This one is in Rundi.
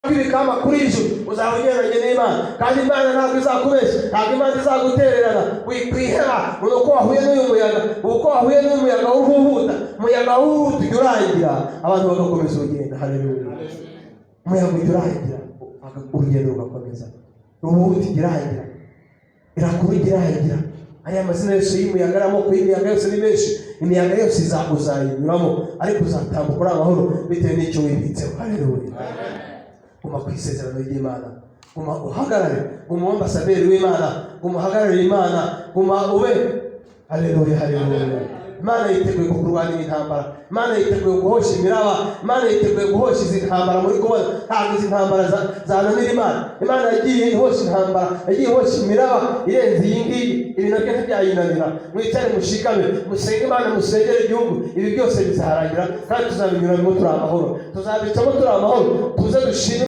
Kwibikaho amakuru y'ijuru, uzaba ugendanye n'Imana, kandi Imana ntabwo izakubeshya, ntabwo Imana izagutererana. Wikwiheba ngo ni uko wahuye n'uyu muyaga, uko wahuye n'uyu muyaga w'uhuhuta. Umuyaga w'uhuhuta ujya urangira, abantu bagakomeza urugendo. Haleluya! Umuyaga ujya urangira, urugendo rugakomeza. Ruhuhuta ijya irangira, irakuba ijya irangira. Ariya mazina yose y'imiyaga, ari amoko y'imiyaga yose ni menshi. Imiyaga yose uzayinyuramo, ariko uzatambuka uri amahoro bitewe n'icyo wibitseho. Haleluya! Guma ku isezerano ry'Imana, guma uhagarare, guma ube ambasaderi w'Imana, guma uhagararire Imana, guma ube. Haleluya, haleluya! Imana yiteguye kukurwanira intambara, Imana yiteguye guhosha imiraba, Imana yiteguye guhosha izi ntambara muri kubona. Ntabwo izi ntambara zananira Imana. Imana yagiye ihosha intambara, yagiye ihosha imiraba irenze iyi ngiyi, ibi nabyo ntibyayinanira. Mwicare, mushikame, musenge Imana, musengere igihugu. Ibi byose bizarangira kandi tuzabinyuramo turi amahoro, tuzabicamo turi amahoro, tuze dushime.